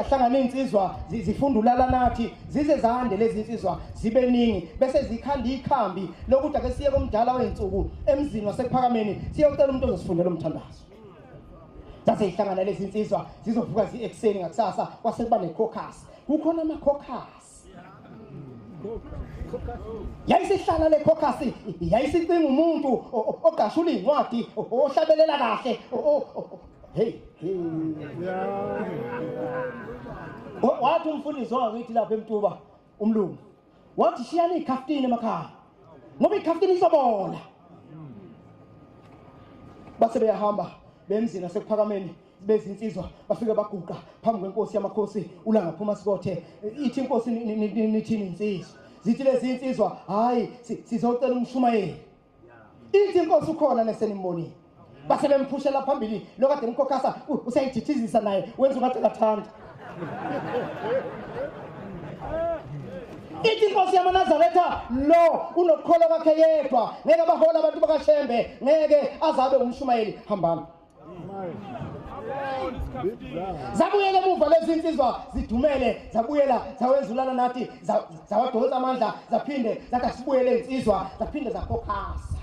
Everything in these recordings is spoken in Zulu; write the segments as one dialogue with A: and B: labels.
A: Hlangana insizwa zifunda ulala nathi zize zande lezi insizwa zibe ningi bese zikhanda ikhambi lokuthi ake siye komdala wezinsuku emzini waseKuphakameni siyocela umuntu ozosifundela umthandazo. Zase ihlangana lezi insizwa zizovuka zi-ekuseni ngakusasa kwase kuba ne-caucus. Kukhona ama-caucus. Yayisihlala le caucus yayisicinga umuntu ogashula incwadi ohlabelela kahle. Hey hey. Wathi umfundisi wangithi lapha eMtuba umlungu wathi shiyani ikhaftini emakhaya ngoba ikhaftini izobola. Base beyahamba bemzini aseKuphakameni bezinsizwa bafike baguqa phambi kwenkosi yamakhosi uLanga phuma sikothe. Ithi inkosi nithini insizwa? Zithi lezi insizwa hayi sizocela umshumayeli. Ithi inkosi ukhona nesenimbonile. Base bemphushela phambili lokade emkhokhasa usayithithizisa naye wenza ungathi akathanda. Ithi inkosi yamaNazaretha lo unokukholwa kwakhe yedwa ngeke abahola abantu bakaShembe ngeke azabe umshumayeli hambani. Zabuyela emuva lezi insizwa zidumele zabuyela zawenzulana nathi zawadonsa amandla zaphinde zathi sibuyele insizwa zaphinde zakhokhasa.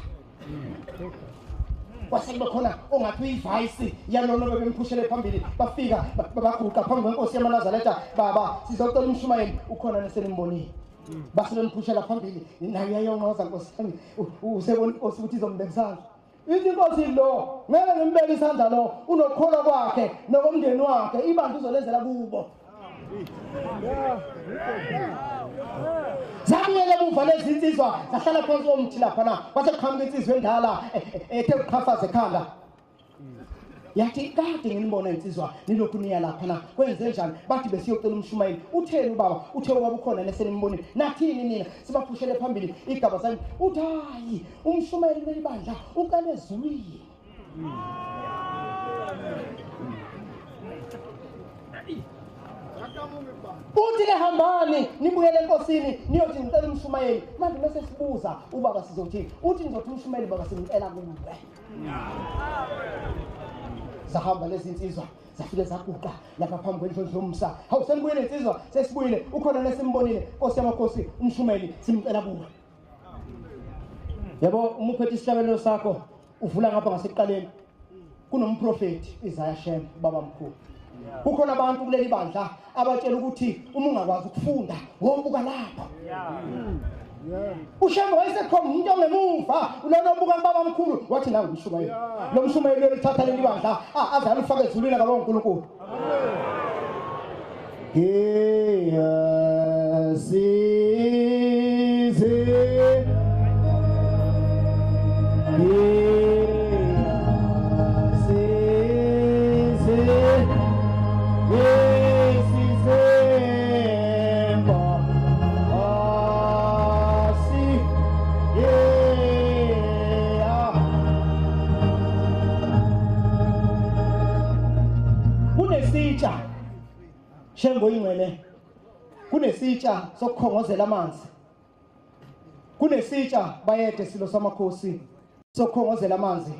A: Kwase kube khona ongathi uyivice yalona bebemphushele phambili bafika baguqa phambi kwenkosi yamaNazaretha baba sizocela umshumayeli ukhona nesenimbonile. Base bemphushela phambili naye uyayongoza nkosi yami usebona inkosi ukuthi izombeka isandla. Ithi inkosi lo ngeke ngimbeke isandla lo unokukholwa kwakhe nokomndeni wakhe ibandla uzolenzela kubo. Zabuyela emuva lezi insizwa zahlala phansi komthi laphana kwase kuqhamuka insizwa endala ethe ukuqhafaza ekhanda. Yathi kade nginibona insizwa nilokhu niya laphana kwenze njani? Bathi besiyocela umshumayeli. Utheni ubaba? Uthe ubaba ukhona nesenimbonile. Nathini nina? Sibaphushele phambili igaba sami. Uthi hayi umshumayeli kuleli bandla uqale ezulwini. Uthi ke hambani nibuyele enkosini niyothi ngicela umshumayeli. Manje mase sibuza ubaba sizothi uthi nizothi umshumayeli baba simcela kuwe. Zahamba lezi insizwa zafike zaguqa lapha phambi kwendlu yomsa. Hawu senibuyele insizwa sesibuyile ukhona lesimbonile Nkosi yamakhosi umshumayeli simcela kuwe. Yabo uma uphethe isihlabelelo sakho uvula ngapha ngasekuqaleni kunomprofeti Isaiah Shem baba mkhulu. Kukhona abantu kuleli bandla abatshela ukuthi uma ungakwazi ukufunda wobuka lapho. uShembe wayesekhomba umuntu ongemuva ulona obuka baba mkhulu wathi nangu umshumayeli. Lo mshumayeli uyalithatha leli bandla aze alifake ezulwini akabonga uNkulunkulu. Shembe oyingcwele kunesitsha sokukhongozela amanzi. Kunesitsha bayede silo samakhosi sokukhongozela amanzi.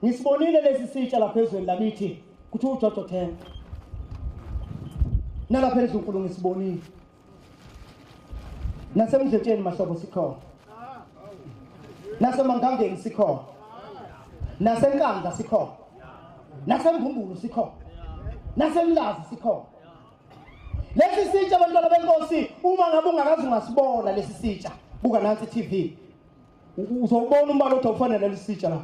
A: Ngisibonile lesi sitsha lapha ezweni lakithi kuthi uJojo 10. Nalapha eNdlunkulu ngisibonile. Nasemdletsheni mahlobo sikhona. Nasemangangeni sikhona. Nasenkandla sikhona. Nasembumbulu sikhona. Nasemlazi sikhona. Lesi sitsha abantwana benkosi uma ngabe ungakazi ungasibona lesi sitsha buka nansi TV uzobona umbalo othi awufanele lesi sitsha la.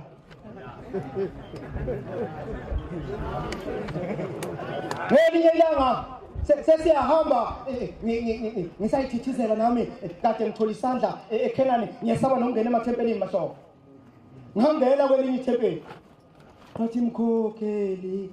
A: Ngelinye ilanga sesiyahamba ngisayithithizela nami kade ngithola isandla eKhenani ngiyesaba nokungena emathempelini mahlobo. Ngihambela kwelinye ithempeli ngathi mkhokheli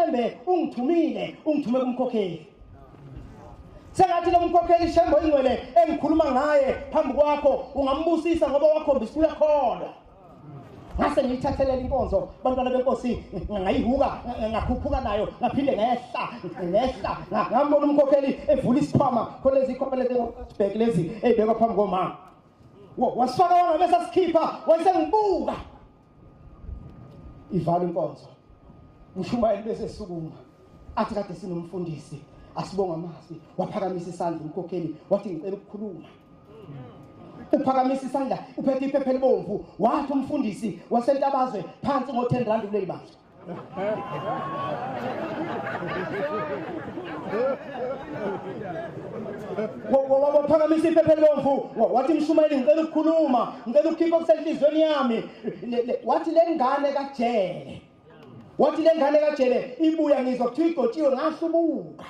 A: uShembe ungithumile, ungithume kumkhokheli. Sengathi lo mkhokheli Shembe oyingcwele engikhuluma ngaye phambi kwakho ungambusisa ngoba wakhombisa uyakholwa. Ngase ngiyithathelela inkonzo bantwana benkosi, ngayihuka ngakhuphuka nayo, ngaphinde ngehla ngehla, ngambona umkhokheli evula isikhwama khona lezi ikhwama lezi bag lezi ezibekwa phambi komama. Wasifaka wangabe sasikhipha, wayesengibuka. Ivala inkonzo, umshumayeli bese sukuma athi kade sinomfundisi asibonga amazwi, waphakamisa isandla umkhokheli wathi ngicela ukukhuluma. Uphakamisa isandla uphethe iphepha elibomvu, wathi umfundisi wasentabazwe phansi ngo-10 rand kuleli bandla. Waphakamisa iphepha elibomvu wathi mshumayeli ngicela ukukhuluma, ngicela ukukhipha okusenhliziyweni yami. Wathi le ngane kaJele, wathi le ngane kaJele ibuya ngizwa kuthiwa igcotshiwe, ngahlubuka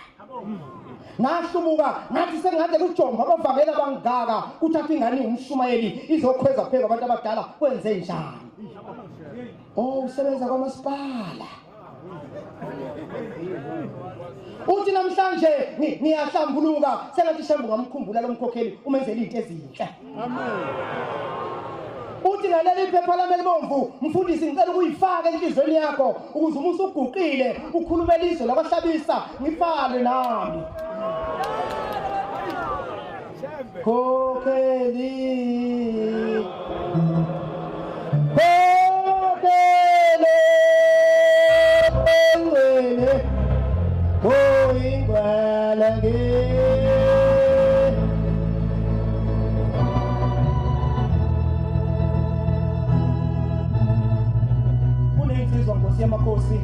A: ngahlubuka, ngathi sengathi kujomba abavangela bangaka kuthatha ingane umshumayeli izokhweza phela abantu abadala, kwenze njani? Oh, usebenza kwamasipala. Uthi namhlanje ngiyahlambuluka, sengathi Shembe ungamkhumbula lo mkhokheli umenzele izinto ezinhle. Amen. Uthi ngaleli phepha lami elibomvu mfundisi ngicela ukuyifaka enhlizweni yakho ukuze uma usuguqile ukhulume izwe lakwahlabisa ngifale nami. Khokheli, khokheli ngcwele, oyingcwele kunensizwa Nkosi yamakhosi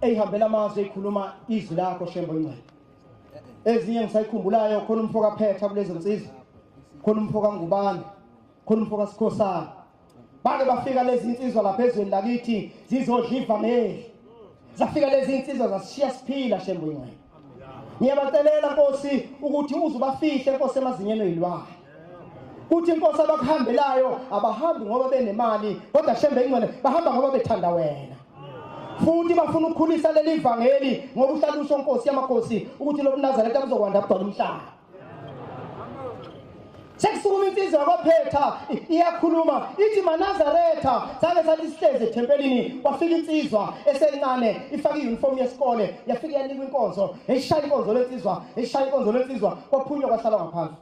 A: eyihambela amazwe ikhuluma izwi lakho Shembe oyingcwele. Ezinye ngisayikhumbulayo, khona umfo kaPhetha kulezo nsizwa, khona umfo kaNgubane, khona umfo kaSikhosana. Bake bafika lezi insizwa lapha ezweni lakithi zizodla ivangeli. Zafika lezi insizwa zasishiya siphila Shembe oyingcwele. Ngiyabacelela Nkosi ukuthi uzubafihle Nkosi emazinyeni oyilwane. Kuthi Nkosi abakuhambelayo abahambi ngoba benemali, kodwa Shembe oyingcwele bahamba ngoba bethanda wena. Futhi bafuna ukukhulisa leli vangeli ngoba uhlala usho Nkosi yamakhosi ukuthi lobuNazaretha buzokwanda bugcwale umhlaba. Sekusukuma insizwa kwaPhetha iyakhuluma ithi maNazaretha sake sathi sihlezi ethempelini, kwafika insizwa esencane ifaka iuniform yesikole, yafika yanikwa inkonzo, eshaya inkonzo lensizwa, eshaya inkonzo lensizwa, kwaphunywa kwahlala ngaphansi.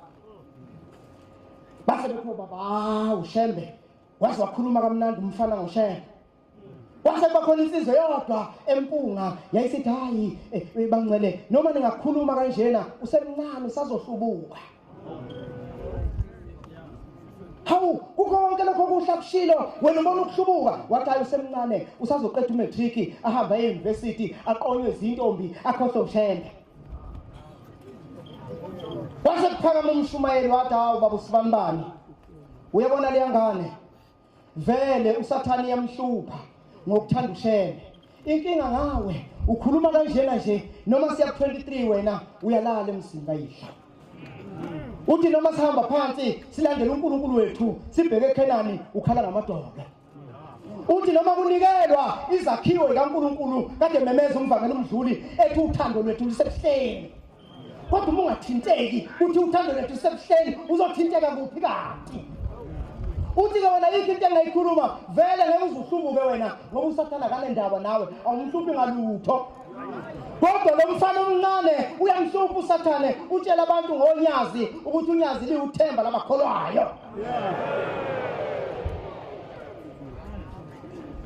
A: Base bethu baba uShembe waze wakhuluma kamnandi umfana ngoShembe. Kwase kuba khona insizwa yodwa empunga yayisithi hayi bangcwele noma ningakhuluma kanjena usemncane usazohlubuka. Hawu kukho konke lokho kuhla kushilo wena ubona ukuhlubuka, wathi hayi usemncane usazoqeda umatric ahambe aye university aqonywe izintombi akhohlwe uShembe. Kwase kuphakama umshumayeli wathi hawu baba usibanibani, uyabona leya ngane vele uSathane iyamhlupha ngokuthanda uShembe. Inkinga ngawe ukhuluma kanjena nje noma siya ku-23 wena uyalala emzini kayihla. Uthi noma sihamba phansi silandela uNkulunkulu wethu sibheke eKhenani ukhala ngamadolo. Uthi noma kunikelwa izakhiwo zikaNkulunkulu kade memeza umvangeli umdluli ethi uthando lwethu lusebuhleni. Kodwa uma ungathinteki uthi uthando lwethu lusebuhleni uzothinteka kuphi kanti? Uthi ke wena yikho into engayikhuluma vele ngeke uzuhlubuke wena ngoba uSathana kanendaba nawe awumhluphi ngalutho. Kodwa lo mfana omncane uyamhlupha uSathane, utshela abantu ngonyazi ukuthi unyazi liwuthemba labakholwayo.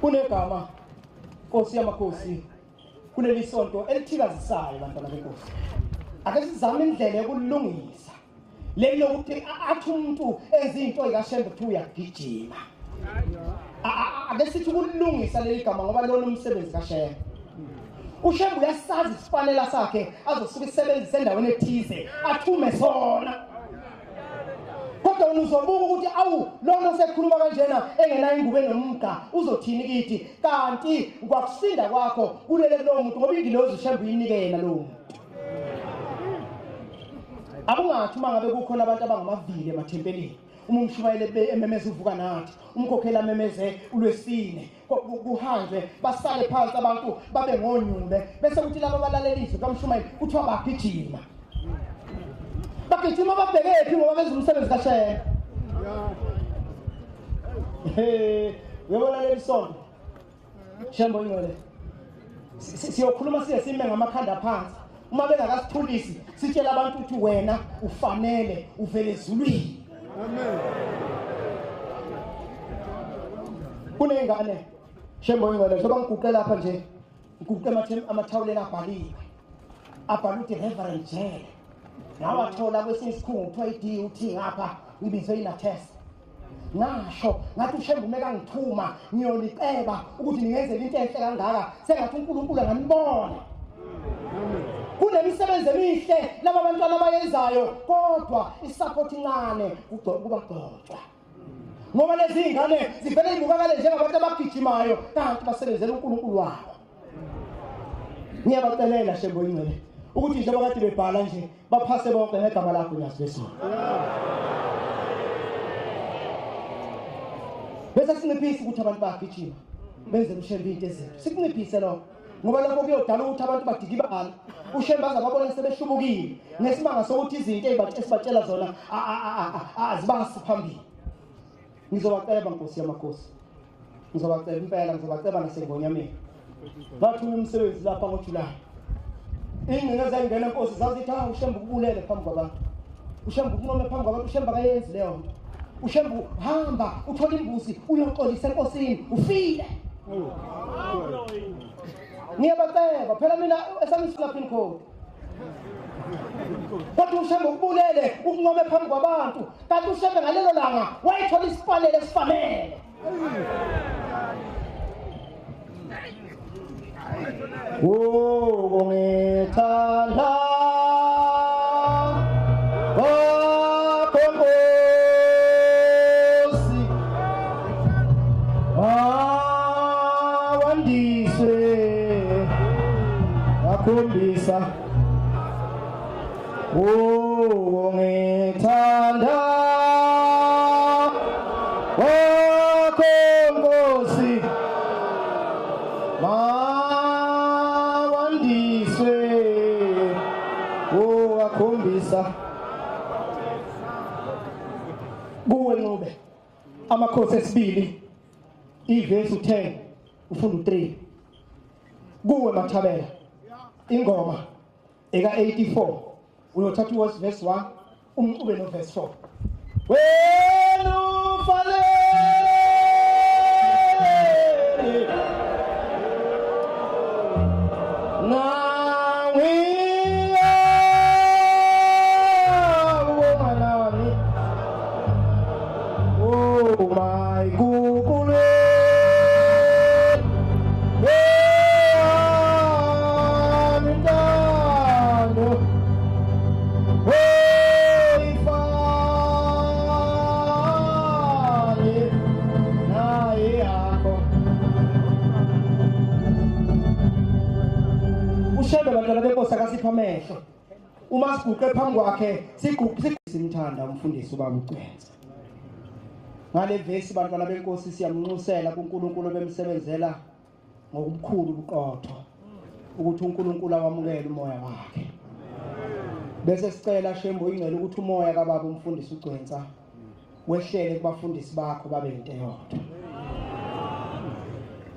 A: Kunegama Nkosi yamakhosi kuleli sonto elithikazisayo bantwana benkosi. Ake sizame indlela yokulungisa leli lokuthi athi umuntu enze into ikaShembe kuthiwa uyagijima. Ake sithi ukulungisa leli gama ngoba lona umsebenzi kaShembe. uShembe uyasazi isifanela sakhe azosuka isebenzise endaweni ethize athume sona. Kodwa wena uzobuka ukuthi awu lona osekhuluma kanjena engenayo ingubo enomugqa uzothini kithi, kanti kwakusinda kwakho kulele kulowo muntu ngoba ingilozi uShembe uyinike yena lowo muntu. Akungathi uma ngabe kukhona abantu abangamavili emathempelini, Uma umshumayeli ememeza uvuka nathi, umkhokheli amemeze ulwesine, kuhanjwe basale phansi abantu babe ngonyube, bese kuthi laba abalalela izwi kamshumayeli kuthiwa bagijima. Bagijima babhekephi ngoba benza umsebenzi kaShembe. Uyabona leli sonto Shembe oyingcwele, siyokhuluma siye sime ngamakhanda phansi. Uma bengakasithulisi sitshela abantu ukuthi wena ufanele uvele ezulwini. Amen. Kunengane Shembe oyingcwele, njengoba ngiguqe lapha nje, ngiguqe amathawuleni abhaliwe, abhalwe ukuthi Reverend Jele. Ngawathola kwesinye isikhungo kuthiwa i-DUT ngapha, ngibizwe i-NATES. Ngasho ngathi uShembe uma kangithuma ngiyoliceba ukuthi ningenzele into enhle kangaka, sengathi uNkulunkulu anganibona. Kunemisebenzi emihle laba bantwana abayenzayo, kodwa isupport incane kubagcotshwa. Ngoba lezi zingane zivele zibukakale njengabantu abagijimayo, kanti basebenzela uNkulunkulu wabo. Ngiyabacelela Shembe oyingcwele ukuthi njengoba kade bebhala nje baphase bonke ngegama lakho Nyazi lwezulu. Bese sinciphise ukuthi abantu bayagijima benze uShembe into ezinto, sikunciphise lokho, ngoba lokho kuyodala ukuthi abantu badikibale. uShembe azababona sebehlubukile ngesimanga sokuthi izinto esibatshela zona azibasi phambili. Ngizobaceba Nkosi yamakhosi, ngizobaceba impela, ngizobaceba nasengonyameni. Ngathunywa umsebenzi lapha ngoJulayi, ingcingo ezayingena Nkosi zazithi ah, uShembe ukubulele phambi kwabantu, uShembe ukuncome phambi kwabantu, uShembe akayenzi leyo nto, uShembe hamba uthola imbuzi uyoxolisa enkosini, ufile. Ngiyabaceba phela mina esami isifuna code. Kodwa uShembe ukubulele ukuncome phambi kwabantu, kanti uShembe ngalelo langa wayethola isifanele esifanele. Ukungithanda kwakho Nkosi, awandiswe wakhombisa ukungithanda kwakho Nkosi, mawandiswe wakhombisa kuwe Ncube. Amakhosi esibili ivesi 10 ufunda u3 kuwe Mathabela, ingoma eka 84 uyothatha uverse verse 1 umcube no verse 4. Wena ufanele nawe nami, oh my Google. uShembe bantwana benkosi akasipha amehlo, uma siguqe phambi kwakhe siguqe simthanda umfundisi ubaba uCwensa. Ngale vesi bantwana benkosi siyamnxusela kuNkulunkulu bemsebenzela ngokubukhulu ubuqotho ukuthi uNkulunkulu awamukele umoya wakhe. Bese sicela Shembe oyingcwele ukuthi umoya kababa umfundisi uCwensa wehlele kubafundisi bakho babe into eyodwa,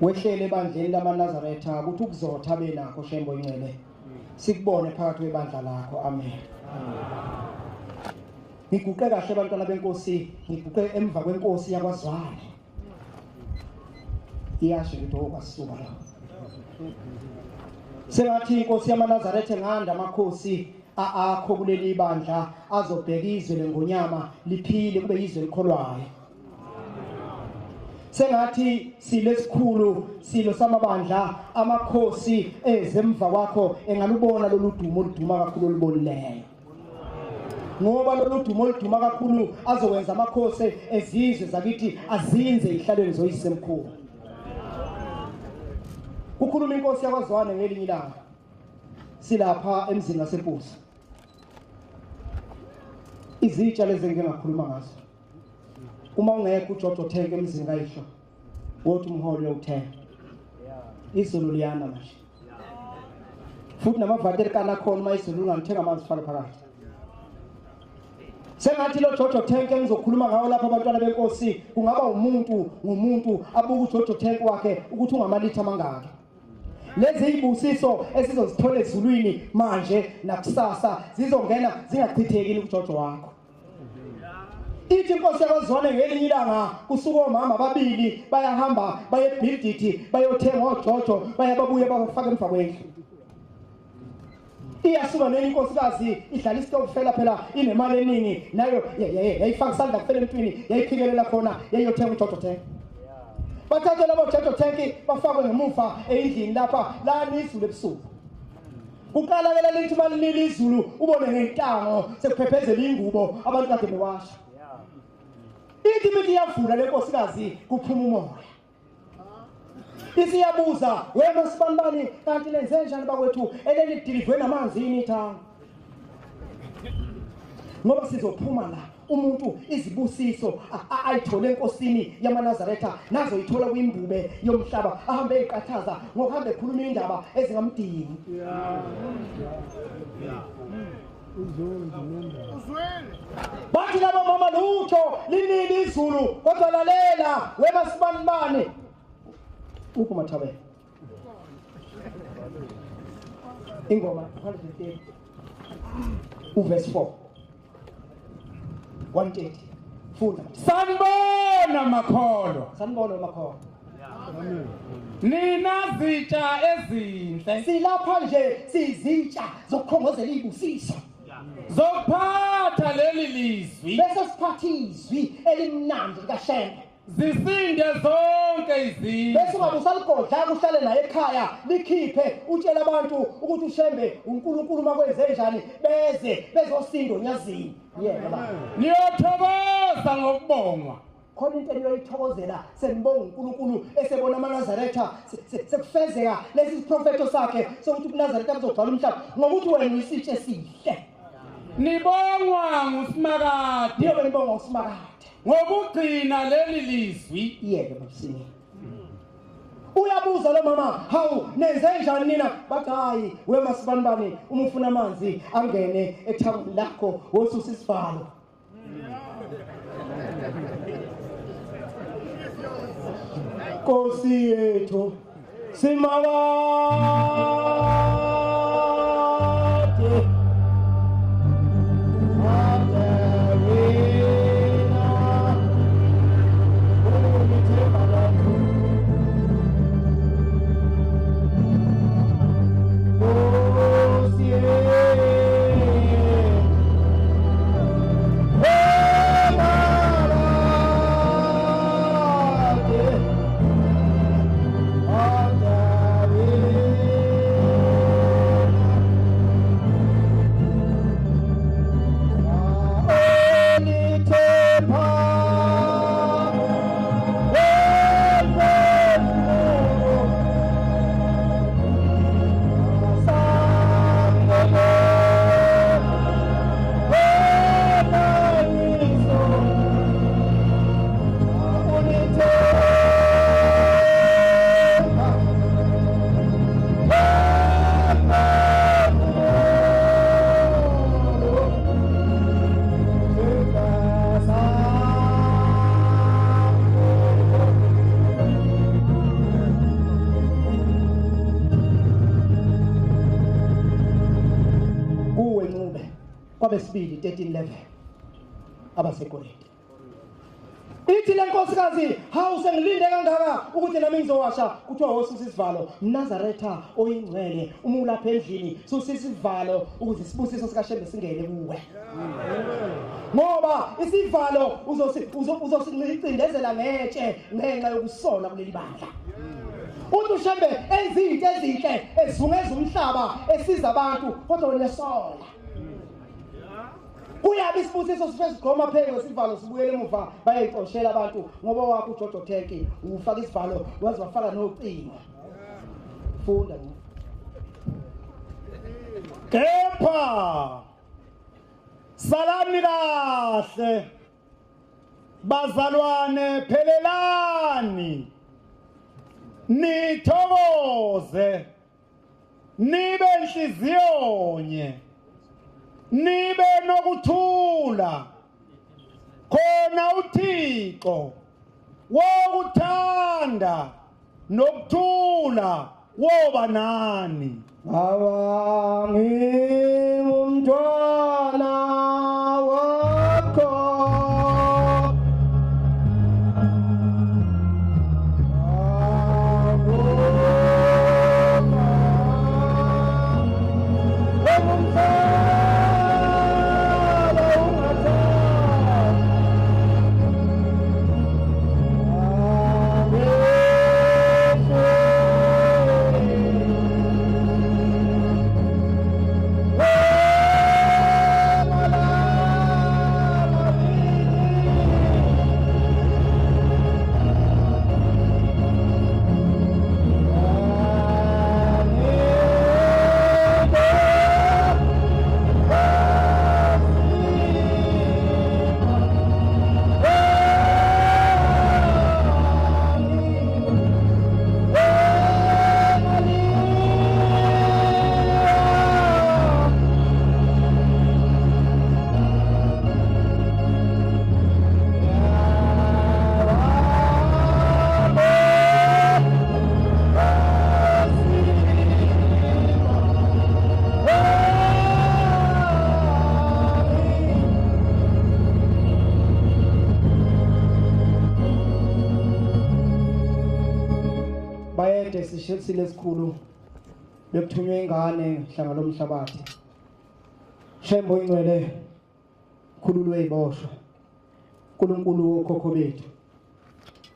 A: wehlele ebandleni lamaNazaretha ukuthi ukuzotha benakho Shembe oyingcwele sikubone phakathi kwebandla lakho. Amen. Ngiguqe kahle bantwana benkosi, ngiguqe emva kwenkosi yakwaZwane. Iyasho ukuthi okwasuka la. Sengathi inkosi yamaNazaretha nganda amakhosi akho kuleli bandla azobheka izwe lengonyama liphile kube izwe elikholwayo. Sengathi silo esikhulu silo samabandla amakhosi ezemva kwakho engalubona lolu dumo oluduma kakhulu olubonileyo, ngoba lolu dumo oluduma kakhulu azokwenza amakhosi ezizwe zakithi azinze ihlalweni zoyisemkhulu. Kukhuluma inkosi yakwaZwane ngelinye ilanga silapha emzini waseMpusa, izitsha lezi engike ngakhuluma ngazo. Uma ungekho uJojo Tank emzini kayihlo, wothi umholi uyowuthenga. Izulu liyana manje. Futhi namavateri kana khona uma izulu ungalithenga amanzi ufake phakathi. Sengathi lo Jojo Tank engizokhuluma ngawo lapha abantwana benkosi kungaba umuntu ngumuntu abuka uJojo Tank wakhe ukuthi ungamalitha amangaki. Lezi izibusiso esizozithola ezulwini manje nakusasa zizongena zingachitheki kuJojo wakho. Ithi inkosi yakwaZwane ngelinye ilanga kusuka omama ababili bayahamba baye eBhildithi bayothenga oJojo bayababuye bafake emva kwendlu. Iyasuka neni inkosikazi idlala isitokufela phela inemali eningi nayo yayifaka isandla kufela emntwini yayiphikelela khona yayiyothenga uJojo Tank. Bathathe labo Jojo Tank bafakwe ngemuva endlini lapha lana izulu ebusuku. Kuqala ke lelithi malinile izulu ubone ngentango sekuphephezela ingubo abantu kade bewasha. Ithi imithi iyavula lenkosikazi kuphuma umoya. Isiyabuza wena sibanibani kanti lenze njani bakwethu eleli dilivwe namanzi yini ithanga. Ngoba sizophuma la umuntu izibusiso ayithole enkosini yamaNazaretha nazoyithola kwimbube yomhlaba ahambe eqathaza ngokuhambe ekhuluma indaba ezingamdingi. Bathi labo mama lutho linini izulu kodwa lalela wena sibanibani uphi Mathabela ingoma 130 uverse 4 130 funda.
B: Sanibona makholwa.
A: Sanibona makholwa.
B: Amen. Nina zitsha ezinhle.
A: Silapha nje sizitsha zokukhongozela izibusiso.
B: Zokuphatha leli lizwi.
A: Bese siphatha izwi elimnandi likaShembe.
B: Zisinde zonke izizwe.
A: Bese ungabe usaligodla uhlale naye ekhaya likhiphe utshela abantu ukuthi uShembe uNkulunkulu makwenze njani beze bezosinda onyazini. Yebo baba.
B: Niyothokoza ngokubongwa.
A: Khona into eniyoyithokozela senibonga uNkulunkulu esebona amaNazaretha sekufezeka lesi siprofeto sakhe sokuthi ubuNazaretha buzogcwala umhlaba ngokuthi wena uyisitshe esihle.
B: Nibongwa nguSimakade.
A: Niyobe nibongwa nguSimakade.
B: Ngokugcina leli lizwi.
A: Yeke babusini. Uyabuza lo mama, hawu nenze njani nina? Bathi hayi wema sibanibani uma ufuna amanzi angene ethangweni lakho wosusa isivalo. Nkosi yethu Simakade Kwabesibili 13:11 abaseKorinte. Ithi lenkosikazi, hawu sengilinde kangaka ukuthi nami ngizowasha, kuthiwa wosusa isivalo. Mnazaretha oyingcwele uma ulapha endlini susa isivalo ukuze isibusiso sikaShembe singene kuwe. Ngoba isivalo uzosicindezela ngetshe ngenxa yokusola kuleli bandla. Uthi uShembe enza izinto ezinhle ezungeza umhlaba esiza abantu kodwa wena uyasola. Kuyabe isibusiso sifese sigqoma pheke isivalo sibuyele emuva bayayixoshela abantu ngoba wakho uJojo Tank ufaka isivalo waze wafaka nocingo. Funda.
C: Kepha salani kahle Bazalwane phelelani, nithokoze, nibe inhliziyonye, nibe nokuthula, khona uThixo wokuthanda nokuthula woba nani.
A: Baba ngingumntwana wakho, bayede sishitsile esikhulu bekuthunywe ingane hlanga lomhlabathi. Shembo ingcwele khululwe iboshwa, uNkulunkulu wokhokho bethu,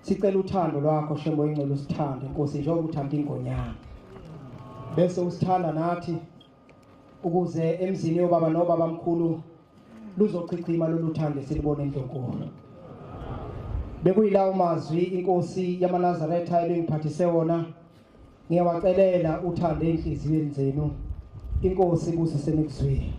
A: sicela uthando lwakho Shembo ingcwele, usithande Nkosi njengoba uthanda ingonyama, bese usithanda nathi ukuze emzini yobaba nobaba mkhulu luzochichima lolu thando silibone endlunkulu. Bekuyilawo mazwi inkosi yamaNazaretha ebengiphathise wona, ngiyawacelela uthando enhliziyweni zenu. Inkosi ibusise nikuzwile.